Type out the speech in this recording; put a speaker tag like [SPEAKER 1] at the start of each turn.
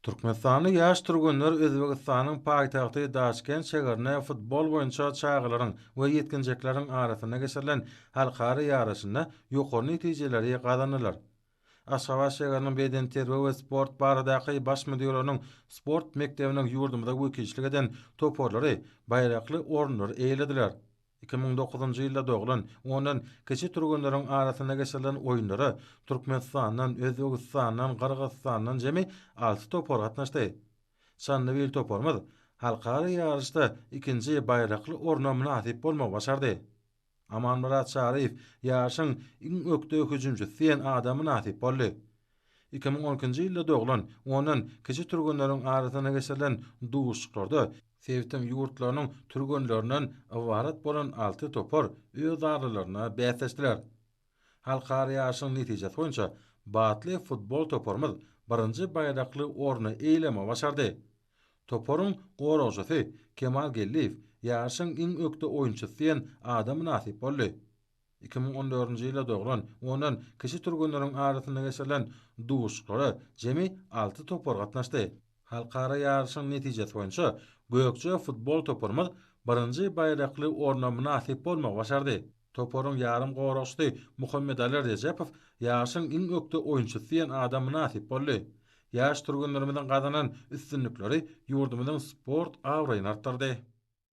[SPEAKER 1] Türkmenistanly ýaş türgenler Özbegistanyň paýtagty Daşkent şägerinde futbol boýunça çagalaryň we ýetginjekleriň arasynda geçirilen halkara ýaryşynda ýokary netijeleri gazandylar. Aşgabat şägeriniň bedenterbiýe we sport baradaky Baş müdirliginiň sport mekdebiniň ýurdumyza wekilçilik eden toparlary baýrakly orunlary eýelediler. 2009-njy ýylda doglan ondan kiçi türgenleriň arasynda geçirilen oýunlara Türkmenistandan, Özbegistandan, Gyrgyzystandan jemi alty topar gatnaşdy. Çandybil toparymyz halkara ýaryşda ikinji baýrakly orna mynasyp bolmagy başardy. Amanmyrat Çaryýew ýaryşyň iň ökde hüjümçisi diýen ada mynasyp boldy. 2012-nji ýylda doglan ondan kiçi türgenleriň arasynda geçirilen duşuşyklarda sebitiň ýurtlarynyň türgenlerinden ybarat bolan alty topar öz aralarynda bäsleşdiler. Halkara ýaryşyň netijesi boýunça Batly futbol toparymyz birinji baýrakly orny eýelemegi başardy. Toparyň goragçysy Kemal Geldiýew ýaryşyň iň ökde oýunçysy diýen ada mynasyp boldy. 2014-nji ýylda doglan, ondan kiçi türgenleriň arasynda geçirilen duşuşyklara jemi alty topar gatnaşdy. Halkara ýaryşyň netijesi boýunça Gökje futbol toparymyz birinji baýrakly orna mynasyp bolmagy başardy. Toparyň ýarym goragçysy Muhammedaly Rejepow ýaryşyň iň ökde oýunçysy diýen ada mynasyp boldy. Ýaş türgenlerimiziň gazanan üstünlikleri ýurdumyzyň sport abraýyny artdyrdy.